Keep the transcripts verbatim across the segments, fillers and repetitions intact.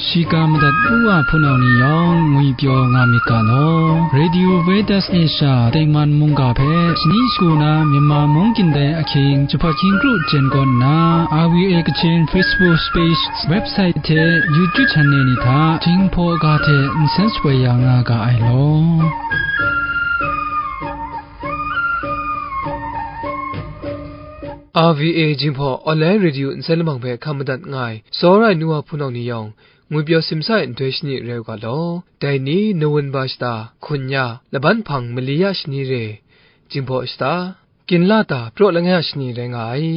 Shiga madat u wa hpunau ni yawng ngwi pyaw nga myit ga law. Radio Vedas Asia tengman mungga hpe shani shagu na Myanmar mung gindai ahkying jahpat hkying kru jen kawn nna, R V A Kachin Facebook page, website hte YouTube channel ni hta Jinghpaw ga hte nsen shapoi ya nga ga ai law. R V A Jinghpaw Online Radio nsen lamang hpe hkam madat nga ai, tsawra ai nu wa hpunau ni yawng, ngwi pyaw simsa ai nhtoi shani rai u ga law. Dai ni November shata, hkun ya, laban hpang mali ya shani re, Jinghpaw shata, ginla ta, praw langai ya shani rai nga ai.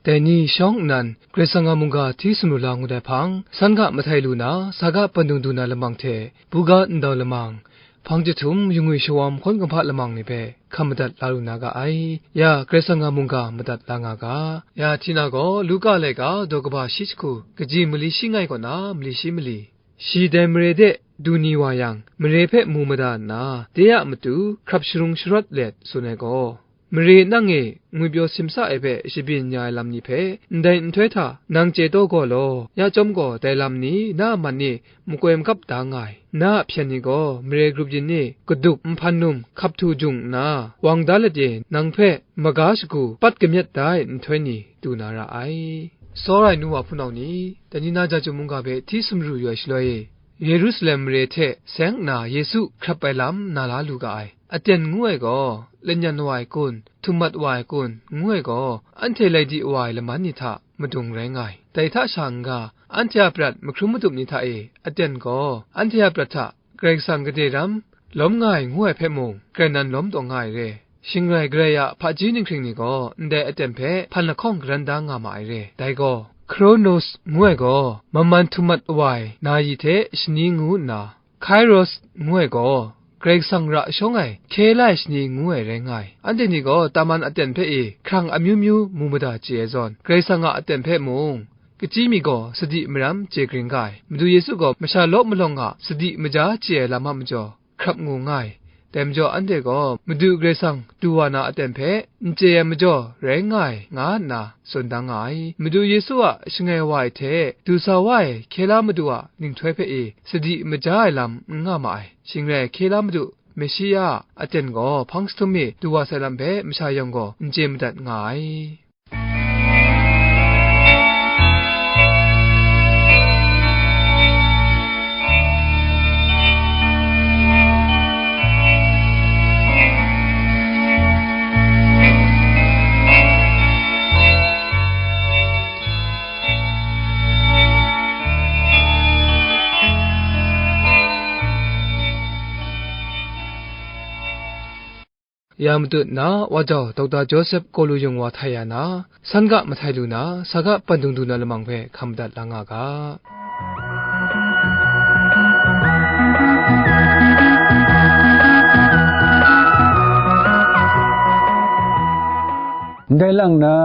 Dai ni shawng nnan, Karai Kasang a mungga hti sumru la ngut ai hpang, san ga mahtai lu na, sa ga pandung du na lamang hte, buga ndau lamang, hpang jahtum, yungwi shawawm hkawn kumhpa lamang ni hpe hkam madat la lu na ga ai. Ya, Karai Kasang a mungga madat la nga ga. Ya, Htina gaw Luka laika daw kaba shi jahku, kaji mali shi ngai kaw na mali shi mali. Shi dai mare de du ni wa yang, mare hpe mu mada nna, de a matu hkrap sharung sharawt let tsun ai gaw, Mare nang e, ngwi pyaw simsa ai hpe shabyin ya ai lam ni hpe, ndai nhtoi hta nang chye taw gaw law, ya chyawm gaw dai lam ni na a man e makoi makap da nga ai. Na a hpyen ni gaw mare grup yin e, kadup, nhpan num, hkap htu jung nna, wang da let e, nang hpe maga shagu pat kamyet da ai nhtoi ni du na ra ai. Tsawra ai nu wa hpunau ni, dai ni na Jahtum mungga hpe hti sumru yu ai shaloi e, Yerusalem mare hte seng nna Yesu hkrap ai lam na la lu ga ai. Aten ngu ai gaw, lanyan wa ai kun, htum mat wa ai kun, ngu ai gaw, anhte lai di wa ai laman ni hta madung rai nga ai. Dai hta sha n-ga, anhte a prat mahkrum madup ni hta e, aten gaw, anhte a prat hta Karai Kasang gade ram lawm nga ai ngu ai hpe mung, karen nan lawm taw nga ai re. Shing rai Karai a hpaji ninghkring ni gaw ndai aten hpe hpan lahkawng garan da nga ma ai re. Dai gaw, Kronos ngu ai gaw, maman htum mat wa ai na yi hte shani ngu nna, Kairos ngu ai gaw, Karai Kasang ra shawng ai, hkye la ai shani ngu ai rai nga ai. Anhte ni gaw taman aten hpe e hkrang amyu myu mu mada chye ai zawn, Karai Kasang a aten hpe mung, kachyi mi gaw sadi maram chye grin ga ai. Madu Yesu gaw masha law malawng a sadi maja chye ai lam a majaw, hkrap ngu nga ai. Dai majaw, anhte gaw Madu Karai Kasang du wa na aten hpe n chye ai majaw rai nga ai, nga nna tsun da nga ai. Madu Yesu a shangai wa ai hte du sa wa ai hkye la Madu a ninghtoi hpe e sadi maja ai lam n nga ma ai. Shing rai, hkye la Madu Meshiya a aten gaw hpang jahtum e du wa sai lam hpe masha yawng gaw n chye madat nga ai. Ya matut na, wa jau Dokta Joseph Kalu Yung wa htai ya na, san ga mahtai lu na, sa ga pandung du na lamang hpe hkam madat la nga ga. Ndai lang na,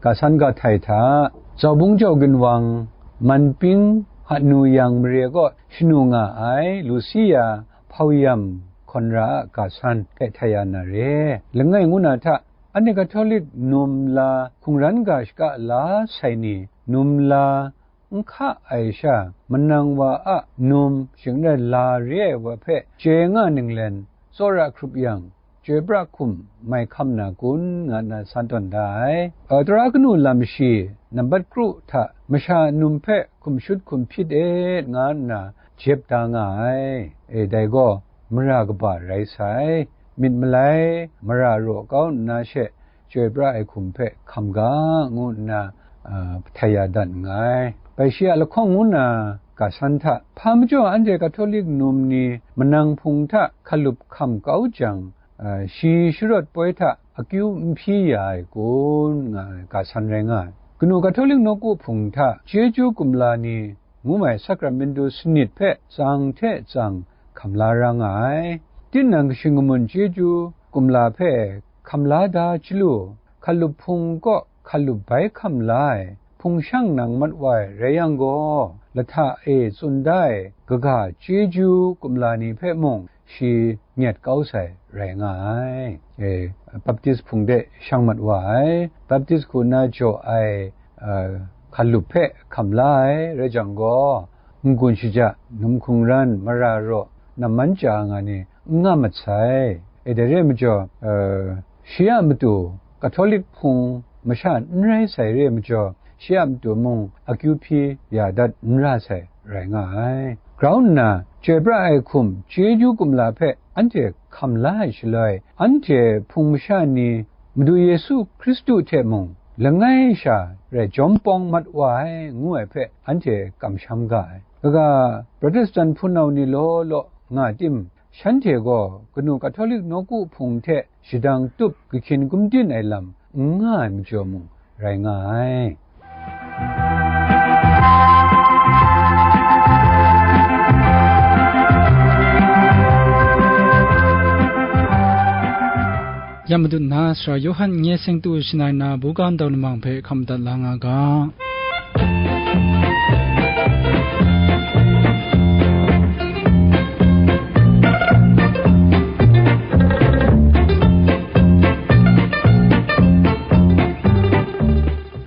ga san ga htai hta, Zaubung jau ginwang, Manping, Hanu yang mare kaw shanu nga ai, Lucia, Hpauyam, Hkawnra a ga san hpe htai ya na re. Langai ngu na hta, anhte Katolik num la hkung ran ga shaka la sai ni, num la n hka ai sha, manang wa a num shing rai la re ai wa hpe chye nga ninglen, tsawra hkrup yang, chyoi pra hkum mai hkam na kun, nga nna san tawn da ai. Tara kanu lam shi, nambat kru hta masha num hpe hkum shut hkum hpyit et, nga nna jep da nga ai. E, dai gaw mara kaba rai sai, myit malai, mara raw kau nna she, chyoi pra ai hkum hpe hkam ga, ngu nna, a, htai ya dat nngai. Bai shi a lahkawng ngu nna, ga san hta, hpa majaw anhte Katolik num ni manang hpung hta hkalup hkam kau jang, a, shi sharawt poi hta akyu n hpyi ya ai kun, nga ai ga san rai nga ai. Kanu Katolik nawku hpung hta chyeju kumla ni ngu mai sakramentu sanit hpe tsang hte tsang hkam la ra nga ai. Tinang kashing kamun chyeju kumla hpe hkam la da chyalu, hkalup hpung kaw hkalup bai hkam la ai, hpung shang nang mat wa ai rai yang gaw, lahta e tsun da ai kaga chyeju kumla ni hpe mung shi nyet kau sai rai nga ai. E, Baptis hpung de shang mat wa ai, Baptis hku na jaw ai, a, hkalup hpe hkam la ai, rai jang gaw, n-gun shaja, num hkungran, mara raw, namman chya nga ni n nga mat sai. E, dai re ai majaw, eh, shi a matu Katolik Hpung masha n rai sai re ai majaw, shi a matu mung akyu hpyi ya dat n ra sai rai nga ai. Grau nna, chyoi pra ai hkum chyeju kumla hpe anhte hkam la ai shaloi, anhte Hpung masha ni Madu Yesu Hkristu hte mung langai sha rai jawm pawng mat wa ai, ngu ai hpe anhte kamsham ga ai. Kaga Protestant hpunau ni law law nga tim, shanhte gaw kanu Katolik nawku hpung hte shadang tup kahkyin kumdin ai lam n nga ai majaw mung rai nga ai. Ya madat nna, Sara Yawhan nye seng tu shangai na buga ndau lamang hpe hkam madat la nga ga.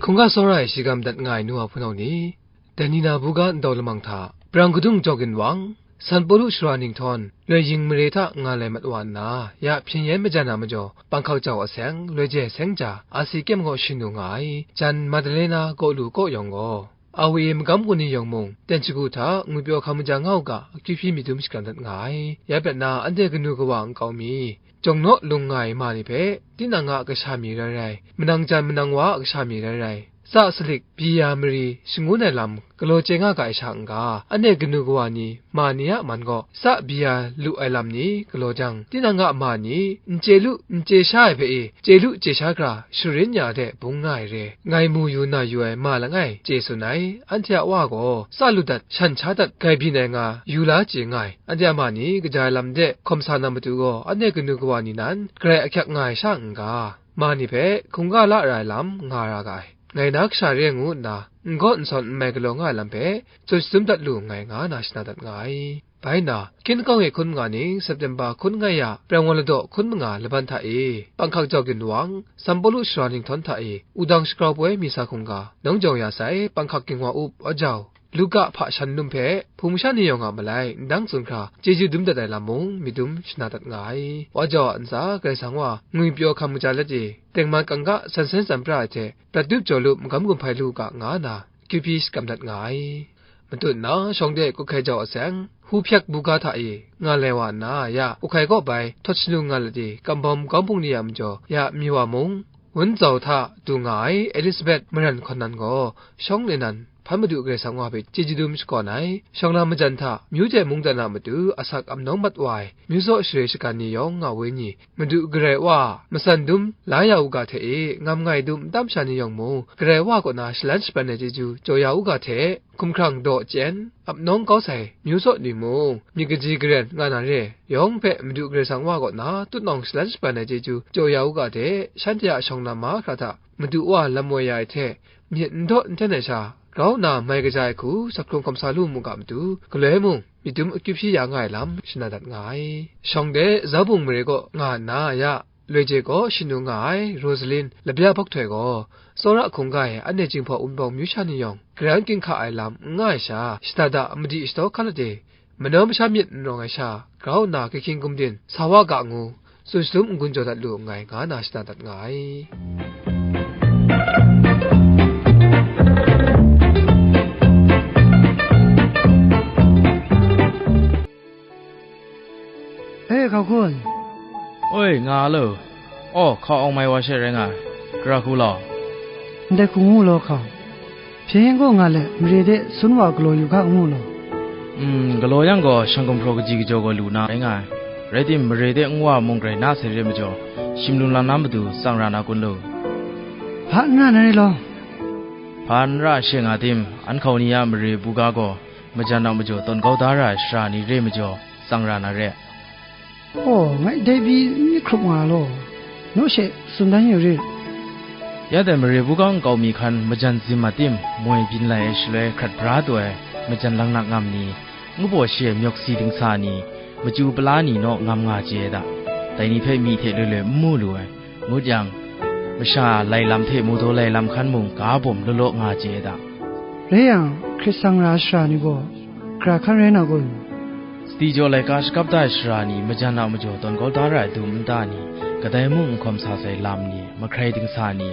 Hkungga tsawra ai shigam dat nga ai nu wa hpunau ni, dai ni na buga ndau lamang hta, brang kadung jau ginwang, San Pawlu shara ninghtawng, loi ying mare hta nga lai mat wa nna, ya hpyen yen majan a majaw, panghkak jau aseng, loi je seng ja, asi kyem gaw shanu nga ai, jan Madalena kaw lu kaw yawng gaw, a we magam gun ni yawng mung, ten shagu hta ngwipyaw hkam maja nga u ga, akyu hpyi myit dum shakram dat nga ai. Ya prat na, anhte kanu kawa nkau mi, jawng naw lung nga ai ma ni hpe, tinang a kasha mi rai rai, manang jan manang wa a kasha mi rai rai, tsa salik, byi ya mari, shangun ai lam galaw chye nga ga ai sha n-ga, anhte kanu kawa ni, ma ni a man gaw, tsa byi ya lu ai lam ni galaw jang, tinang a ma ni, n chye lu, n chye sha ai hpe e, chye lu chye sha hkra, sharin ya hte bung nga ai re, ngai mu yu na yu ai ma langai, chye tsun ai, anhte a wa gaw, tsa lu dat, shan sha dat, gai byin ai nga, yu la chye nga ai, anhte a ma ni, kaja ai lam de, hkawm sa na matu gaw, anhte kanu kawa ni nan, garai ahkyak nga ai sha n-ga, ma ni hpe hkungga la ra ai lam nga ra ga ai. Ngai na kasha re ngu nna, n gaw n sawn n mai galaw nga ai lam hpe, tsun shatum dat lu nngai, nga na shana dat nga ai. Bai nna, hkyin lahkawng e hkun manga ning September hkun ngai ya, prang wa ladaw hkun manga laban hta e, panghkak jau ginwang, San Pawlu shara ninghtawng hta e, wudang shagrau poi mi sa hkungga, nawng jau ya sai, panghkak ging wa up, wa jau, Luka hpa shan num hpe, hpung masha ni yawng a malai, ndang tsun hkra, chyeju dum dat ai lam mung, myit dum shana dat nga ai. Wa jau a ntsa, Karai Kasang wa, ngwipyaw hkam kaja let e, tengman kangga, san sen tsan pra ai hte, prat dup jaw lup, magam gun hpai lu u ga, nga na, akyu hpyi shakram dat nga ai. Matut nna, shawng de kut hkai jau aseng, Hupyak buga hta e, nga lai wa nna, ya, kut hkai kaw bai, htawt shanu nga let e, kambawm kawng hpung ni a majaw, ya, mi wa mung, Wunzau hta du nga ai Elizabeth maran hkawn nan gaw, shawng nnan hpan Madu Karai Kasang wa hpe chyeju dum shakawn ai, shawng na majan hta, myu de mungdan a matu asak ap nawng mat wa ai, myu zaw share shagan ni yawng a wenyi, Madu Karai Wa a matsan dum la ya u ga hte e, ngam ngai dum ntam sha ni yawng mung, Karai Wa kaw na shalan shabran ai chyeju jaw ya u ga hte, hkumhkrang daw chyen, ap nawng kau sai, myu zaw ni mung, myit kaji karen nga na re, yawng hpe Madu Karai Kasang Wa kaw na tutnawng shalan shabran ai chyeju jaw ya u ga hte, shanhte a shawng na mahkra hta, Madu Wa lam woi ya ai hte, myit n daw n ten ai sha, grau nna mai kaja ai hku, sak hkrung hkawm sa lu mu ga matu, galoi mung, myit dum akyu hpyi ya nga ai lam shana dat nga ai. Shawng de, Zabung mare kaw nga nna, ya, loi je gaw shanu nga ai, Rosalin, labya hpawk htoi gaw, tsawra hkungga e anhte Jinghpaw Wunpawng myu sha ni yawng, garan ginhka ai lam n nga ai sha, shada da madi shadaw hkan let e, manaw masha myit n rawng ai sha, grau nna kahkying gumdin sa wa ga ngu, tsun shatum n-gun jaw dat lu nngai, nga na shana dat nga ai. E, hkau hkun. Oi, nga lo. Aw, hkau awng mai wa she rai nga ai. Gara hku law. Ndai hku ngu law, hkau. Hpyen yen gaw nga let, mare de sun wa galaw yu ga, ngu law. Mm, galaw yang gaw, shang gumhpraw kaji kajaw gaw lu na rai nga ai. Rai tim, mare de nwa mung grai na sai re majaw, shim lung lang na matu tsang ra na kun lo. Hpa n ra na re law. Hpa n ra she nga tim, an hkau ni a mare buga gaw, majan a majaw tawn kau da ra ai sara ni re majaw, tsang ra na re. Aw, ngai dai pyi n myit hkrup nga law, naw she tsun dan yu rit. Ya dai mare buga nkau mi hkan majan zim a tim, moi byin lai ai shaloi hkrat bra taw ai majan laknak ngam ni, ngu baw shi ai myawk si dingsa ni, machyu pala ni naw ngam nga chye ai da. Dai ni hpe myi hte loi loi n mu lu ai, ngut yang, masha lai lam hte mu daw lai lam hkan mung ga bawm law law nga chye ai da. Rai yang, hkrit tsang ra ai sara ni gaw, gara hkan rai na kun? Sadi jaw laika shakap da ai shara ni, majan a majaw tawn kau da ra ai dum nta ni, kadai mung n hkawm sa sai lam ni, mahkrai dingsa ni,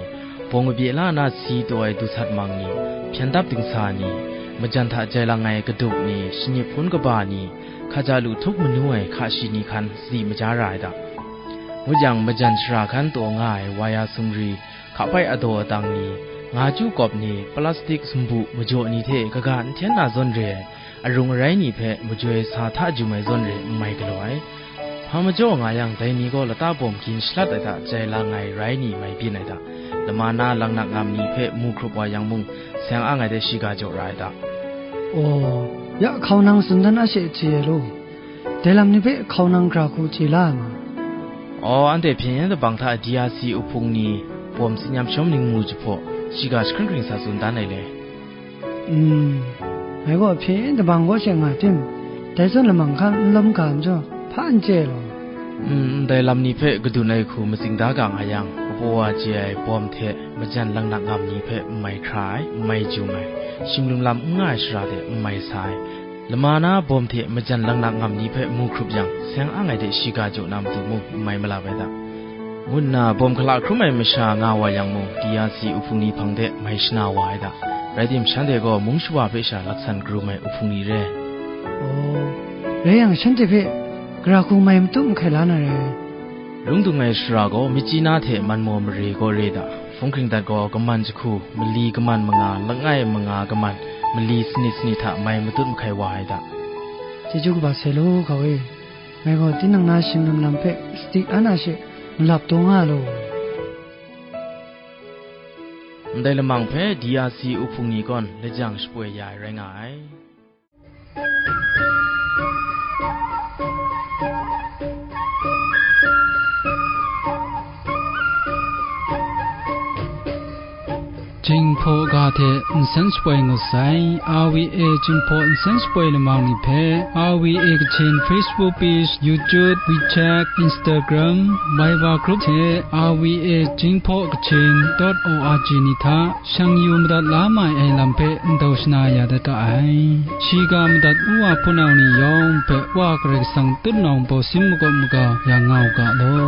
bawng kabye la na si taw ai du sat mang ni, hpyen dap dingsa ni, majan hta jai lang ai kaduk ni, shani hpun kaba ni, hkaja lu htup manu ai hka shi ni hkan sadi maja ra ai da. Ngut yang, majan shara hkan taw nga ai waya sumri, hkapai adaw adang ni, nga chyu kawp ni, plastik sumbu majaw ni hte kaga n hten na zawn re ai, arung arai ni hpe majoi sa hta jum ai zawn re n mai galaw ai. Hpa majaw nga yang, dai ni gaw lata bawm gin shalat ai hta jai lang ai rai ni mai byin ai hta, lama na langnak ngam ni hpe mu hkrup wa yang mung, seng ang ai de shiga jaw ra ai hta. Aw, ya hkau nang tsun dan a she chye ai law, dai lam ni hpe hkau nang gara hku chye la ai ma? Aw, anhte hpyen yen dabang hta D R C uhpung ni bawm tsin yam shawm ning mu jahpaw, shiga jahkring hkring sa tsun dan ai le. Mm, ngai gaw hpyen yen dabang gaw she nga tim, dai zawn lamang hkan n lawm ga majaw, hpa n chye ai law. Mm, ndai lam ni hpe kadun ai hku matsing da ga nga yang, kabaw wa chye ai bawm hte majan langnak ngam ni hpe n mai hkra ai, n mai jum ai, shimlum lam n nga ai shara de n mai sa ai, lama na bawm hte majan langnak ngam ni hpe mu hkrup yang, seng ang ai de shiga jaw na matu mung n mai malap ai da. Ngu nna bawm hkala hkrum ai masha nga wa yang mung, D R C uhpung ni hpang de mai shana wa ai da. Rai tim, shanhte gaw mung shawa hpe sha laksan karum ai uhpung ni re. Aw, rai yang, shanhte hpe gara hku mai matut mahkai la na re. Lung dung ai shara gaw, myit chyi na hte man maw mare gaw re da, hpung hkring dat gaw, kaman jahku, mali kaman manga, langai manga kaman, mali sanit sanit hta mai matut mahkai wa ai da. Chyeju kaba sai law, hkau e. Ngai gaw tinang na shimlum lam hpe sadi an a she malap taw nga law. Ndai lamang hpe D R C uhpung ni gaw lajang shapoi ya ai rai nga ai. Jinghpaw ga hte nsen shapoi ngut sai, R V A Jinghpaw nsen shapoi lamang ni hpe, R V A Kachin Facebook page, YouTube, WeChat, Instagram, Viber group hte R V A Jinghpaw Kachin dot O R G ni hta shang yu madat la mai ai lam hpe ndau shana ya dat ga ai. Shiga madat u wa hpunau ni yawng hpe Wa Karai Kasang tutnawng baw sin makawp maga ya nga u ga law.